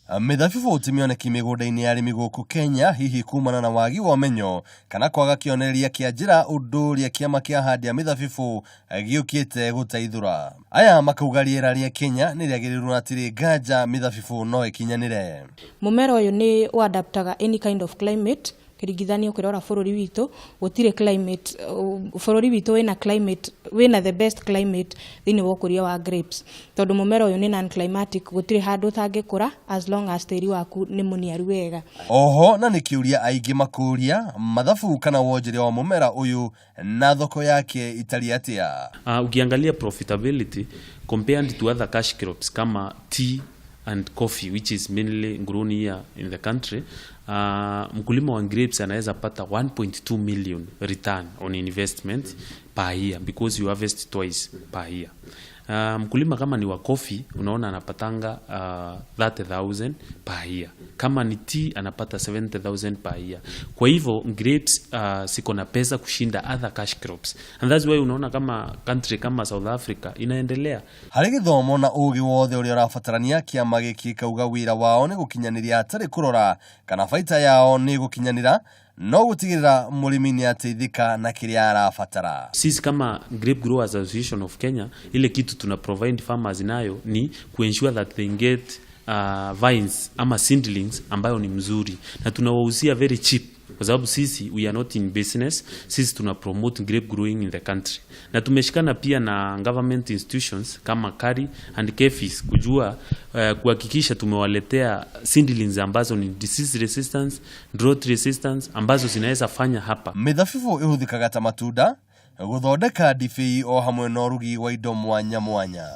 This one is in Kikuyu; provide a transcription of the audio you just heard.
Mĩthabibũ ti mĩoneki mĩgũnda-inĩ ya arĩmi gũkũ Kenya hihi kumana na wagi wa ũmenyo kana kwaga kĩonereria kĩa njĩra ũndũ ũrĩa kĩama kĩa ahandi a mĩthabibũ gĩũkĩte gũteithũra. Aya makauga rĩera rĩa Kenya nĩ rĩagĩrĩru na hatirĩ nganja mĩthabibũ no ĩkinyanĩre. Mũmera ũyũ nĩ ũ adaptaga any kind of climate ũkĩringithania ũkĩrora bũrũri witũ gũtirĩ climate, bũrũri witũ wĩna climate, wĩna the best climate thĩinĩ wa ũkũria wa grapes tondũ mũmera ũyũ nĩ non climatic gũtirĩ handũ ũtangĩkũra as long as tĩri waku nĩ mũniaru wega. Oho na nĩ kĩũria aingĩ makũria, mathabu kana wonjoria wa mũmera ũyũ na thoko yake itariĩ atĩa? Ukiangalia profitability compared to other cash crops kama tea and coffee, which is mainly grown here in the country, mkulima wa grapes anaweza pata 1.2 million return on investment per year because you harvest twice per year. Mkulima kama ni wa coffee, unaona anapatanga 30,000 per year. Kama ni tea, anapata 70,000 per year. Kwa hivyo grapes siko na pesa kushinda other cash crops, and that's why unaona kama country kama South Africa inaendelea. Harĩ gĩthomo na ũgĩ wothe ũrĩa ũrabatarania, kĩama gĩkĩ kauga wĩra wao nĩ gũkinyanĩria hatarĩ kũrora kana baita yao nĩ gũkinyanĩra, no gũtigĩrĩra mũrĩmi nĩ ateithĩka na kĩrĩa arabatara. Sisi kama Grape Growers Association of Kenya, ile kitu tuna provide farmers nayo ni kuensure that they get vines ama seedlings ambayo ni mzuri, na tunawauzia very cheap kwa sababu sisi we are not in business. Sisi tuna promote grape growing in the country, na tumeshikana pia na government institutions kama KARI and KEPHIS kujua kuhakikisha tumewaletea seedlings ambazo ni disease resistance, drought resistance, ambazo zinaweza fanya hapa. Mĩthabibũ ĩhũthĩkaga ta matunda gũthondeka ndibei o hamwe na ũrugi wa indo mwanya mwanya.